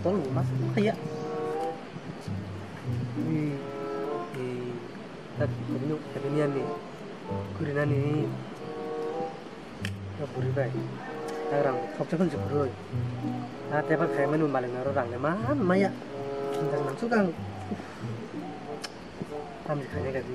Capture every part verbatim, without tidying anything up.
Tol mas khaya. Ui, ui, tak ini, ini ani, kurinani ni. Ya buri bai, tak rang thok chakun chukun roi. Na tebak khai mani malik naro rang le man maya. Sinta nang sukang. Tamni khaina kadi.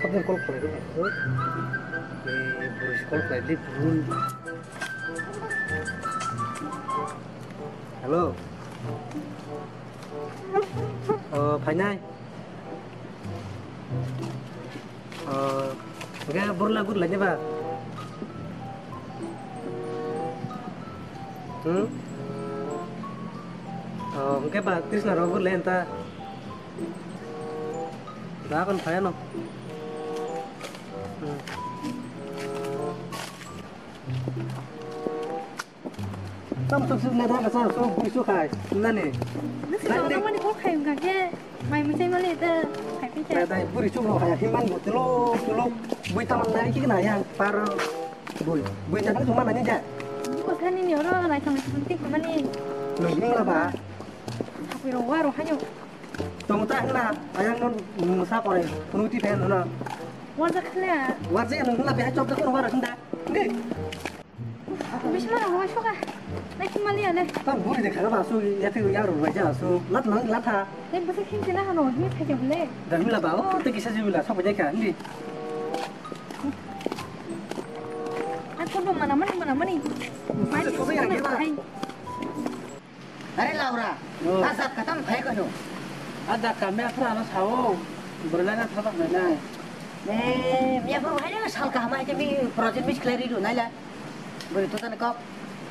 Sabun call khlai di. Eh, buru si call khlai di, buru. Hello. Oh, phainai. Oh, enggak, buru lagu lagi, Pak. Hmm? Oh, enggak, Pak. Tris naro buru lain ta. Dah kan saya no. Hmm. Tam tuk sik le da ka sa so bui su khai nani. Nasi so na mani ko khai ka ke. Mai mu sai mali da khai pi cha. Dai buri su no khai himan bo tulo tulo bui tam nai ki na ya par bui bui ta su ma nani ja. Ko sani ni oro lai thang thang tik mani. Lo ni la ba. Aku ro wa ro hanyo. Tong ta hna, ayang non musa kore, phunu ti phen hna. Wajak khna. Wajak nang hna, beha chop dakon wara hna. Nge. Bisma rong wa shoka. Nai kumali ale. Tam buri de khara ba su, ya te ya ro ba ja su. Lat nang lat ha. Nai basa khin kila hano, ni thai jable. Dami la ba, o te kisa jibila, sa ba ja ka, ndi. Aku do mana mana mana mani. Basa so ya kila. Hai. Are Laura, oh. Ta sat katam khai kanu. Ada kami apa ano sao, berlana sabak nai. Eh, miya pur hai na sal kaham hai mi project mis khlai ri du nai la. Beri tu tan kok.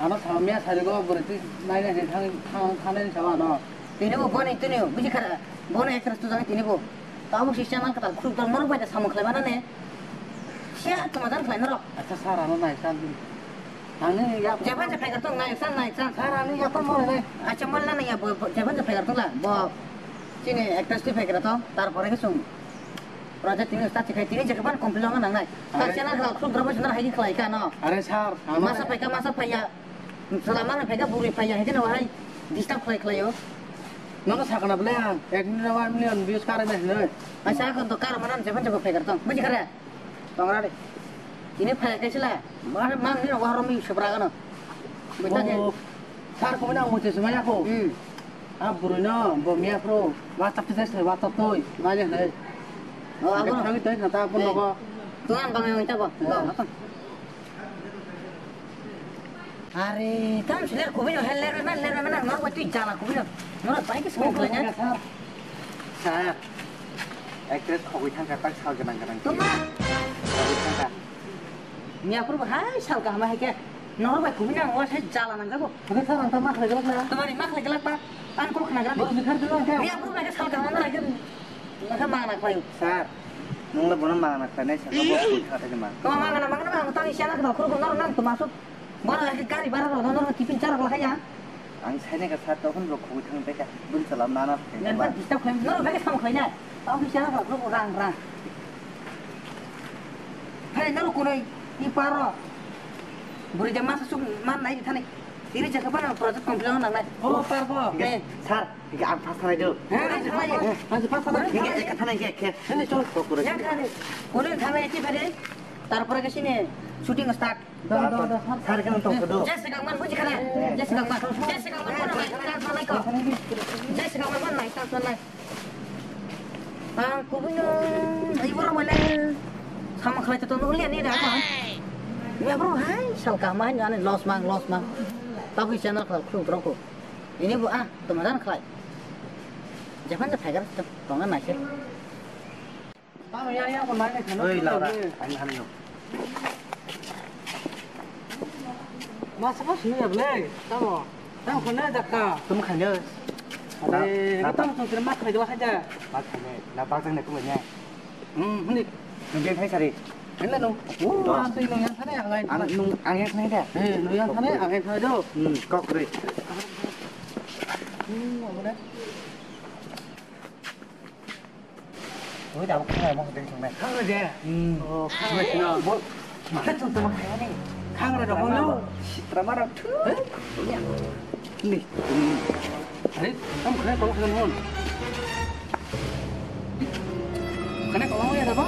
Ano sao miya sari go beri tu nai nai thang thang thang nai sao ano. Tini bo boni tini bo biji khara. Boni ekras tu jang tini bo. Tamu si channel kata khuluk dal moro bai da samung khlai mana ne. Sia tu majan khlai naro. Acha sar ano nai san. Ang nini yak. Japan se phaigar tong nai san nai san. Sir, ang nini yak tong mole nai. Acha mal na ya bo bo- Japan se phaigar tong la bo. Chini actress ti phaigar tong tarpore ke sung. Project tini start chikai tini Japan complete ong nang nai. Are. Sir, channel khlak sung drop sung hai khlai ka no. Are sir, ang masa nai. Phaika masa phaiya. Sala mana phaika buri phaiya hai no hai. Disturb khlai khlai yo. Nono sakana bole ang ek minute one million views kare nai hinoi. Acha kon to kar manan Japan se phaigar tong. Buji khare. Tongra de. Ini phai kaisa la. Ma ma ni wa ro mi sebra gano. Beta ke. Oh. Sir ko na mo che sumaya ko. Hmm. A buru no bo miya pro. WhatsApp te se WhatsApp toi. Ma je ne. Oh, abo. Thang toi na ta pun ko. Tuan bang yang ta ko. Are, tam sih ler kubui no hel ler man ler man nang nor tui jala kubui no. Nor bai ke song khlai nya. Sir, actress khogwi thangka tak sal ganang ganang. Tuma. Khogwi thangka. Miya pur hai sal kaham hai ke. Nor bai kubui nang wa sai jala nang jago. Oke sir, ang ta ma khlai galak na. Tuma ni ma khlai galak ba. Ang ko khna galak. Bo ni khar dilo ke. Miya pur bai ke sal kaham na. Nang kha ma na khlai. Sir, nung le bono ma na khlai nai sir. Bo khogwi thangka ma. Ko ma na ma na ma tang siya na ko khur ko nor nang tuma suk. Bono hai gari bara rok no tiffin charok lahai ya. Ang sai ne ka sa tokon rok khogwi thang beka bun salam nana. Yan ba disturb khlai no beka sam khlai na. Tao ki chana rok rang rang. Hai no kunai i paro. Buri jama sa suk man nai thani. Tiri jaka bana project complete nang nai. Oh, par bo. Eh. Sir, hingke ang pass khanai do. Hingke ang pass khanai. Hingke ek khanai hingke, hingke. Hingke chol. Kokore. Ya khanai. Kore khanai ki phade. Tarpore ke sini shooting start. Do, do, do, sir. Sir, kano tong do. Jai Sri Rangman, buji khana. Jai Sri Rangman. Jai Sri Rangman, bono nai, chance manai ko. Jai Sri Rangman, bono nai, chance manai. Ang kubui no, ai boro mole. Sama khlai to no liya ni da ko. Ya bro, hai, sal kaham hai, ani loss mang, loss mang. Tabui channel khlai khulum tro ko. Ini bu ah, to madan khlai. Japan ja phaigar to, tonga nai se. Oi, Laura, ang hamyo. Masa ko sini ya, Blai? Tamo? Tamo kena dakka. Tamo kanya. Are, na, na, tamo tong kena mak kena jawab saja. Mak kanya. Na, bak jang na kumanya. Hmm, ini. Nunggu yang saya sari. Ini lo. Oh, nanti lo yang sana yang lain. Ang nung, ang yang sana dah. Eh, lo yang sana, ang yang sana do. Hmm, kok re. Hmm, apa dah? Ui, da, khanai mo ding thang nai. Khanai de? Hmm. Oh, khanai. Bo, ma thang thang ma khanai ni. Khangra rok no. Sitra mara thu. Ni. Are, tam khana kol khana hon. Khana kol ya ba?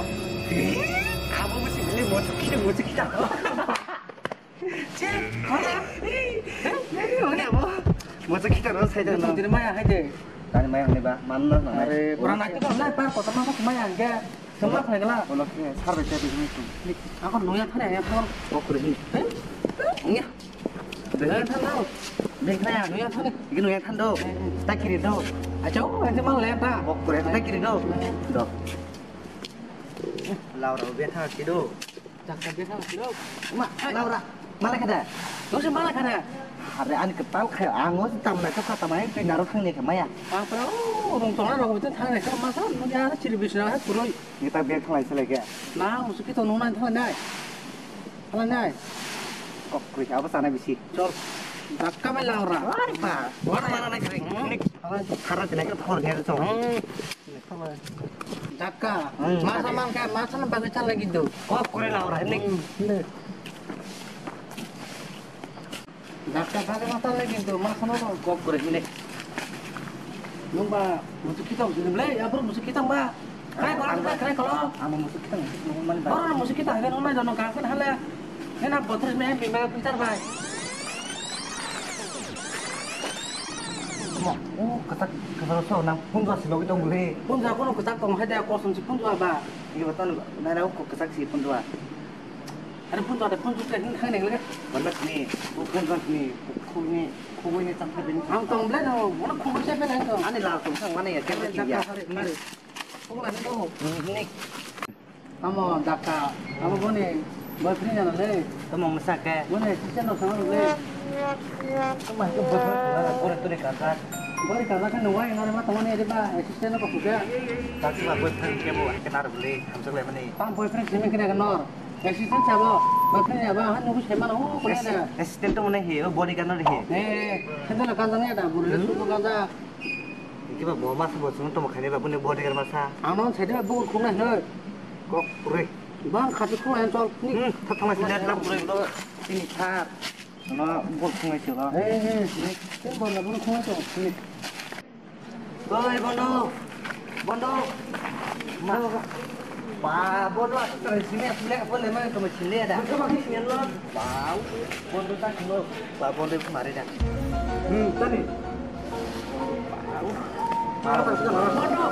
Abo bisi bili mo chukhi mo chukhi ta. Che, mana? Mana mo? Mo chukhi ta ro sai da. Tini maya hai de. Tani maya ni ba, man na na. Are, pura na ki ba, na par ko ta ma ko maya ge. Sema khnai gala. Bono khe sar bai chai bini tum. Ako noya thane ya thang. Bok kore hi. Nya. Noya thang do. Bek na ya noya thang. Igi noya thang do. Ta kiri do. Acha o ente mang le ta. Bok kore ta kiri do. Do. Laura be thang ki do. Jakka be thang ki do. Ma Laura. Malai kada. Dosi malai kada. Are ani ketal khe ango tam na to kata mai tu naro thang ne khe maya. Apa o rong tong na rong tu thang ne khe masa mo ya chiri bisna kuroi. Ni ta bag thalai se leke. Na, musu kito nung nai thalai nai. Thalai nai. Kok kri apa sana bisi. Chol. Dakka mai lang ra. Wah, pa. Wah, mana nai kri. Thalai. Khara tena kri thor ne chol. Dakka. Masa man ka, masa na bagwi chalai gido. Kok kri lang ra ni. Dakka bagwi ma chalai gido, masa na kok kri ni. Nung ba musu kitang sini ble, ya bro musu kitang ba. Kai kolam kai kai kolam. Amo musu kitang sini nung man ba. Oro musu kitang hene nung nai dono kang sen hale. Hena botres me bi me pintar bai. Mo, o katak katak so nang punja si logi tong le. Punja kono katak tong hai da kosom si punja ba. Iya betul, nara ko katak si punja. Are phone to, phone to, phone hang neng le. Wala ni, phone to ni, phone ni, phone ni tang ka din. Ang tong ble no, wala phone se pe nang to. Ani la tong sang mana ya, kaya kaya. Phone la ni to. Ni. Amo dakka, amo boni boyfriend ya le. Tamo masa ke. Boni sister no sang le. Tamo ke boyfriend ko la, bore tore ka ka. Bore ka ka no wai ngare ma tamo ni ba, sister no ko puja. Tasi ba boyfriend ke bo, ke nar bole, hamsok le mani. Tam boyfriend simi kene ke nor. Assistant sabo, boyfriend ya ba, han nugu sema no, ko ya. Assistant to mane he, o bodyguard no he. Eh, kendo la kanda ne da, buru le su kanda. Iki ba bo masa bo sung to khani ba bune bodyguard masa. Ano sede ba bu khung na he. Kok re. Bang khati khung na chol. Hmm, tha tha ma sile la buru do. Ini thar. No bu khung ai chela. Eh, eh, eh. Ken bo la bu khung ai chol. Oi, bondo. Bondo. Ma. Ba, bondo, aku terus sini, aku lihat apa lemah, kamu sini ada. Aku makin sini lo. Ba, bondo tak lo. Ba, bondo itu mari dah. Hmm, tadi. Ba, bondo,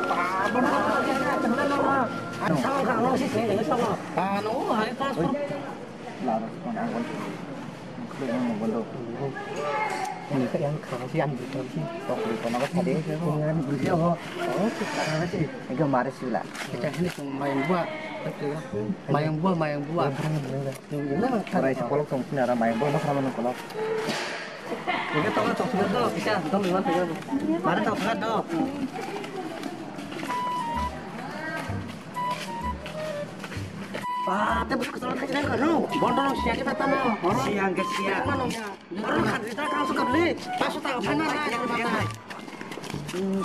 ba, bondo. Sama kan lo sih, sini, sini, sama. Ba, no, hari pas. Laros kon angon. Khulai ang bondo. Ini ka yang khana si ang bukan si. Tok di kono ka tadi. Ngan beli apa? Oh, khana si. Ega mari sila. Kita ini tong mayang buah. Mayang buah, mayang buah. Rai sekolok tong sini ada mayang buah, nak sama kolok. Ini tong tong sini tuh, kita tong lima tuh. Mari tong sini tuh. Ah, te bus kesalahan aja kan lu. Bondo nang siya kita tamo. Siang ke siang. Mana ya? Orang kan kita kan suka beli. Pas tak sana lah yang mana.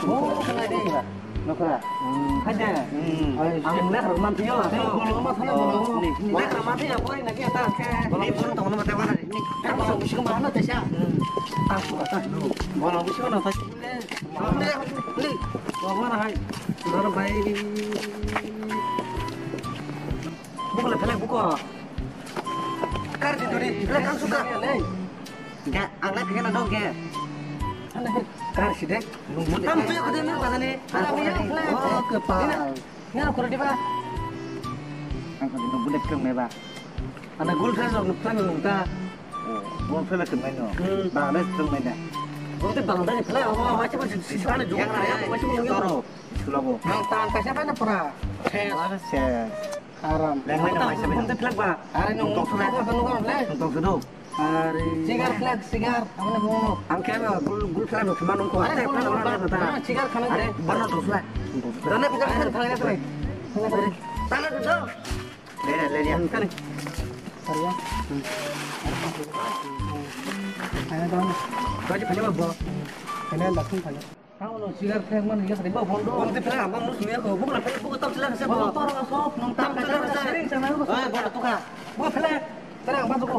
Oh, kena deh. Nokra. Ada. Ang nak romantis ya. Kalau rumah sana kalau. Nak romantis ya, boy, lagi atas. Ini pun teman-teman mana ini. Kan kalau musim mana tuh ya? Tak suka tak lu. Kalau musim mana tuh? Beli. Beli. Beli. Beli. Beli. Beli. Beli. Bukla phelai buko. Kar di duri, phelai kang suka. Ga, ang lai phikana dong ke. Kar si de. Tam tuya khode mer bazani. Oh, kepal. Ina kore di ba. Ang khode nung bulek kang me ba. Ana gol khan rok nukta nung ta. Oh, gol phelai kang me no. Bangladesh kang me na. Gol te Bangladesh phelai, oh, ma che ma si sana jong na ya, ma che ma jong. Sulago. Nang tang kaisa ba na pura. Ses. Ses. Aram. Lengmai na maisa bini. Tong te plak ba. Are nung tong suna. Tong suna le. Tong suna. Are. Cigar plak, cigar. Amne mo. Ang kaya ba gul gul plak no kema nung ko. Are gul gul plak. Cigar khana de. Bana tong suna. Dana pita khana thang ya tre. Tana tu do. Le le le. Kani. Are ya. Are dong. Kaji khana ba bo. Khana lakhung khana. Tamo no cigar khe man ya khade ba bondo. Bondo phela, bang nus me ko, bukla phela, bukla tam phela se ba. Bondo tor so, nang tam phela se. Sering sana ko. Oi, bondo tuka. Bukla phela. Tara ba ko.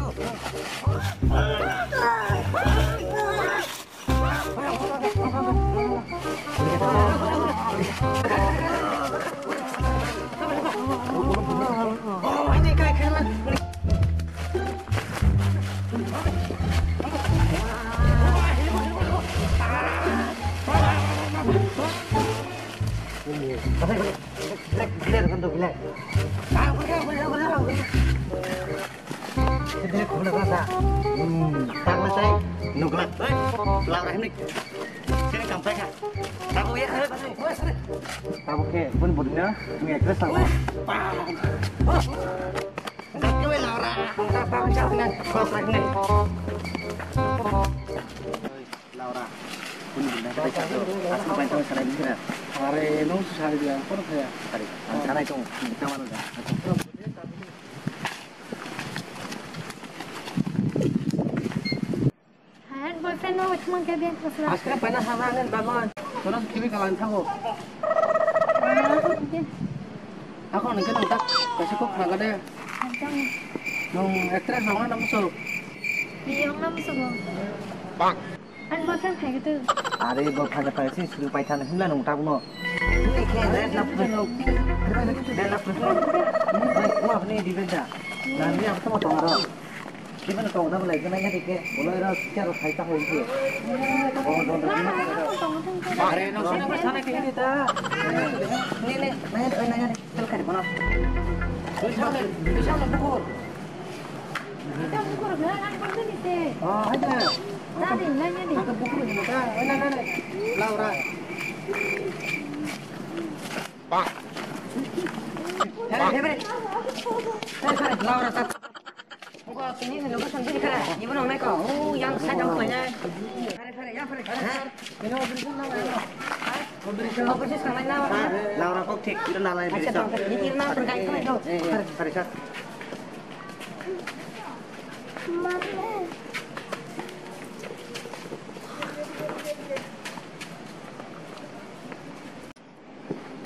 Sini khuna rasa. Hmm, tangla tai. Nukla. Hei, laura hini. Sini kampai kha. Tabu ya, hei, hei, hei, hei. Tabu ke, bun bun na, ngi ekres tabu. Dak ke laura. Tabu jauh na, kos lagi ni. Laura. Bun bun na, kita cakap. Asal paling tahu sana di sana. Are, nung sari dia, apa kaya? Sari. Ang sana itu, kita mana dah? Hai, boyfriend no wachman ke biang khosla. Aska pana hama ngan bagon. Kono kibi kalan thago. Ako nang kenang tak. Kasi kok naga de. Nung actress nong na muso. Biyong na muso. Bang. An boyfriend khai gitu. Are bo phai phai si suru pai thana himla nung tak no. Ini ke red lap. Red lap. Wah, ini di beda. Nanti aku mau tongaro. Gimana kau udah mulai kena ingat dikit? Mulai ras cara saya tahu itu. Are no sana sana ke ini ta. Ini nih, nanya nanya nanya. Tel kari mana? Bisa nih, bisa nih bukur. Kita bukur berapa kan pun ini teh. Oh, ada. Tadi nanya nih. Ada bukur ini ta. Nanya nanya. Laura. Pak. Hei, hei, hei. Hei, hei, Laura tak. Buka sini ni lugu sendiri kara. Ibu nang naik kau. Oh, yang saya jauh banyak. Kare, kare, yang kare, kare. Ini operation nama ya? Operation. Operation sama nama. Laura kok thik, itu nalai. Acha, bisa. Ini irna berkait itu. Eh, eh, kare, kare, kare.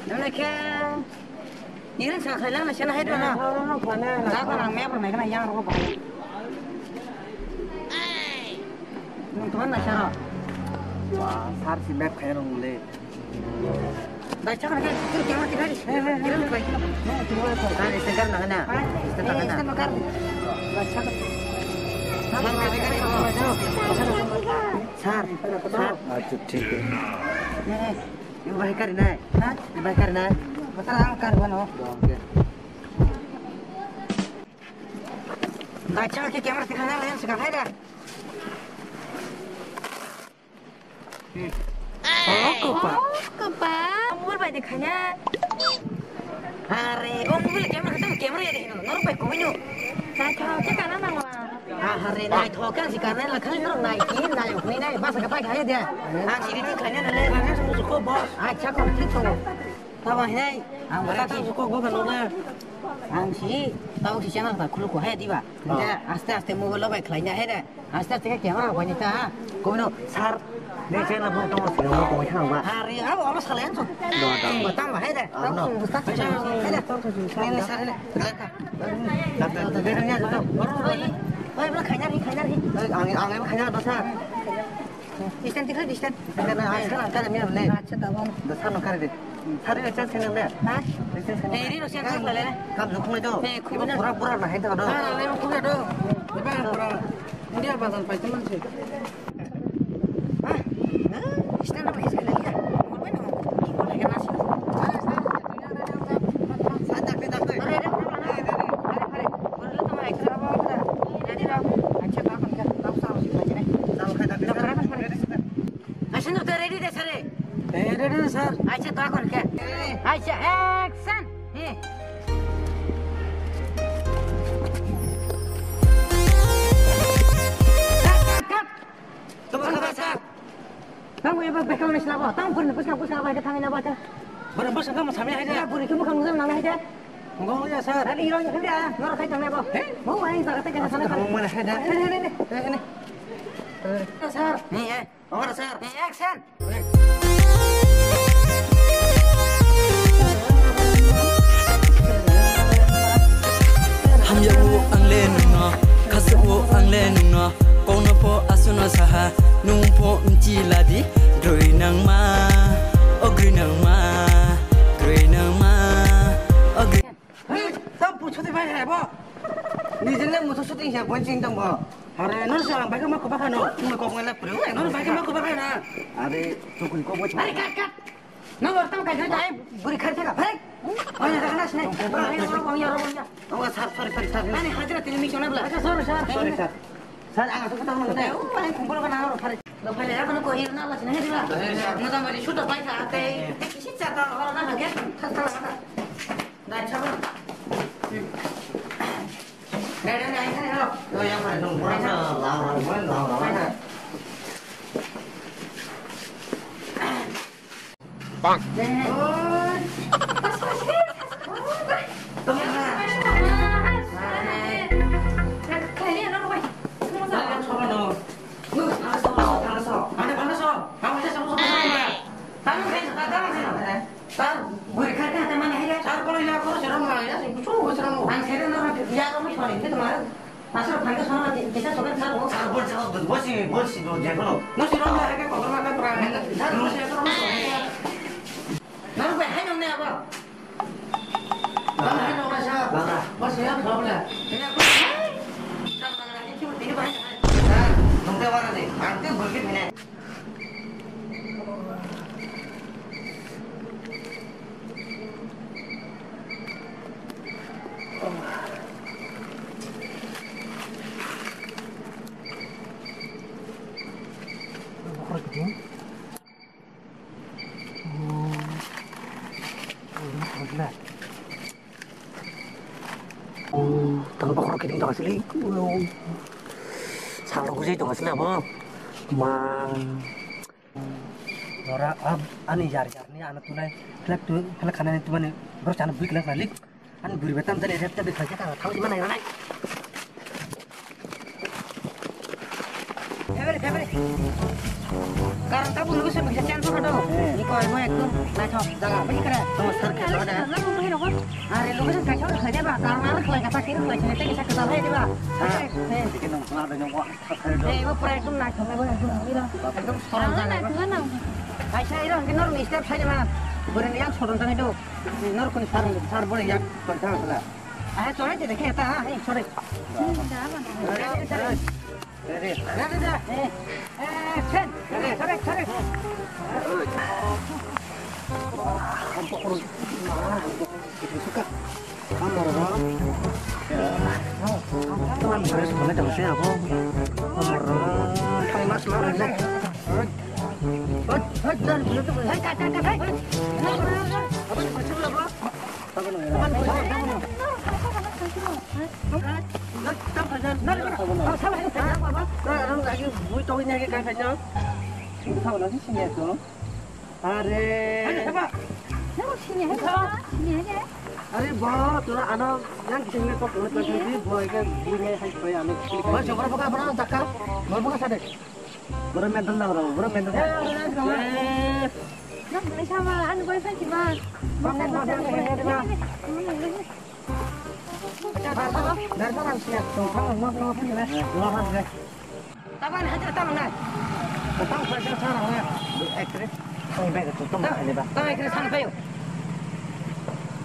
Nang khe nini sa khai lang na sena hai dona. Da ko nang me ko me na yang ro ba. Nung tuan na sara. Wah, sar si map khai nung le. Dai chakra ke tur kya mati khai. Kiran khai. Nung tuan ko. Dai se kar na na. Dai se kar. Sar, sar. Acha, thik hai. Ibu bahai kari nai? Ha? Ibu bahai kari nai? Bata ang kari wano. Oke. Bacha ke camera tikha na layan sika hai da. Oh, kopa. Oh, kopa. Mur bai dikhanya. Are, oh, mobile camera khatam camera ya deh, norok bai kubui no. Naithok khe kana nang la. Ah, are, naithok khe ang si kana la khali norok nai ki, nai ok ni nai, basa ka pai khaya dia. Ang si di khanya na le. Khanya sa musuko boss. Acha ko thik ko. Tama hai. Ang bata sa musuko go ka no na. Ang si, tao si channel ta khulu ko hai diba. Hingke aste aste mobile o bai khlai na hai de. Aste aste khe camera bai ni ta. Kono sir. De channel bo tong sir bo koi thang ba. Hari abo abo salen so. Tang ba hai de. Ano. Hai de. Ni sir ne. Bai bai khaina ri khaina ri. Ang ang khaina do sir. Distance tikha distance. Khaina na aska na kare mi ne. Acha tabang. Do sir no kare de. Sari na chance kene le. Ha? Chance kene. Hey, ri no chance kene le. Kam no khunai do. Hey, khunai na. Pura pura na hai ta do. Ha, le khunai do. Ba pura. India bazar pai teman se. Ha? Stand up is kene ya. Mo bai no. Ki ko le na si. Sa tak tak. Are, are, are, are, are. Ore le tama ekra ba. Jadi ra. Acha ba kan ka. Tau sa si pai ne. Tau khai tak. Action to ready de sir. Eh, ready de sir. Acha to akon ke. Acha action. Eh. Cut, cut, cut. Tamo ka sir. Tamo eba bekam ni selabo. Tamo pun puska puska ba ke thangina ba ka. Bwrwi bwswk khe mwsamwi hai de. Ya, bwrwi khe bwkhang nukjak nang hai de. Nokho ya, sir. Ani iro ni khe ya, norok khai tongnai bo. He? Bo, ani jaga tei kaisa sanai. Tamo mane hai de. He, he, he, he. He, he, he. Sir. Ni, eh. Ongkara, sir. Ni, action. Hamya o ang le nungno, khasa o ang le nungno, kokno pho aswkno saha, nung pho mchi ladi, groi nangma, o groi nangma, groi nangma, o groi. Hey, tam puchoti bai hai bo. Nijini mutu shooting hai bo ching tang bo. Are, nor sa ang bai ma ko ba khano. Nung ko ngai la pru. Nor bai ma ko ba khana. Are, tukun ko bo. Are, kat, kat. Nang lor tam kai khai dai, buri khai thaka, phai. Oi, na, na, na. Oi, oi, oi, oi, oi, oi. Oh, sir, sorry, sorry, sir. Ani hajira tini mission abla. Acha, sorry, sir. Sorry, sir. Sir, ang asuk tang nang. Oh, ai kumpul kana oro phai. Do phai ya kono ko hir na la sini diba. Sorry, sir. Mota mari shoot bai kha te. Te kisi cha ta oro na ke. Thak thak. Dai chabo. Dai dai dai. Oh, yang phai dong. Ora sa lao lao lao lao. Bang. Asal pangka sana kisa sokan sana. Sir, bolsi, bolsi do, je kono. No, sir, no, hai ke kotor ma ke pra. Sir, no, sir, no, sir. No, bai, hai no ne aba. Bang, hai no, sir. Bang. Bolsi ya, problem. Ini apa? Sir, bang, ini cuma ini, bang. Sir, nungte mana ni? Ante bolki bine. Tang bokhorok kiting tong asili. Sal rok bujai tong asili abo. Ma. Nora ab ani yar yar ni ano tunai. Flek tu flek khana ni tumani. Bro chana bui klek nalik. Ani buri betam tani rep tabi khaja ka thau di mana nai. February, February. Karon tabuk location bisa change kha do. Ni koi mo ekdom naithok jaga bini kare. Tamo sir khe soda. Are location kaisa khlai deba, karon ar khlai kata kir khlai sini tei kisa kisa hai deba. He. Dikhe nang khna da nyong wa. He, bo pura ekdom naithok bo ekdom iro. Ekdom sorom jaga. Kaisa iro hingke nor ni step sai ma. Bore ni yang sorom tangi do. Nor kuni sar sar bore yak koi thang sala. Ahe, chore te dekhe ta, ahe, chore. Re, re, re. Re, re, re. Eh, eh, chen. Re, re. Chore, chore. Suka. Amor ba. Tuan beres mana jam saya apa? Amor. Hai, mas, mas. Hot, hot, dan, hot, hot, hot, hot. Apa ni, apa ni? Are. Are, bo, tora ano yang kisah ini kok kena terjadi, bo, ini, ini, hai, hai, ano. Mas, coba buka, buka, buka, buka, sadar. Boro mental na boro, boro mental. Eh, boro mental na. Eh. Nang bini sama, ani boyfriend si ma. Boro mental na, boro mental na. Acha, dar, dar, dar, dar, siya. Tong, tong, tong, tong, tong, tong, tong. Taban hajar tang na. Tang, tang, tang, tang, tang. Actress. Tang, tang, tang, tang, tang, tang.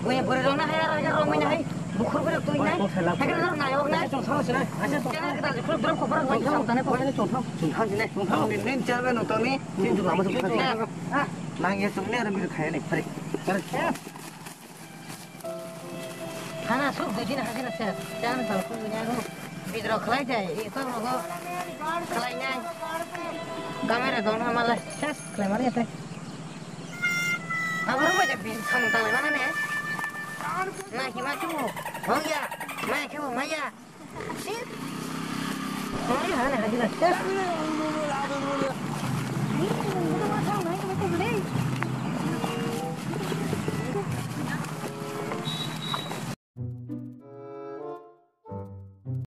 Buya bwrwi rok na hai, aro hai rok mai na hai. Bukhur bwrwi twi nai. Hai khe rok nai ok nai. Chwng thang sinai. Chwng thang sinai. Chwng thang sinai. Chwng thang sinai. Chwng thang sinai. Chwng thang sinai. Chwng thang sinai. Chwng thang sinai. Nang ya chwng ne aro biri khaya ni. Pare. Pare. Hana suk dui din hajina se. Chang bal khum dunya ro. Bidro khlai jai. Ito rogo. Khlai nai. Kamera don hamala. Ses khlai mari ate. Abar mo jak bin samung tanglai mana ne? Mai khe ma chu. Mangya. Mai khe maya. Shit. Mari hana hajila. Yes.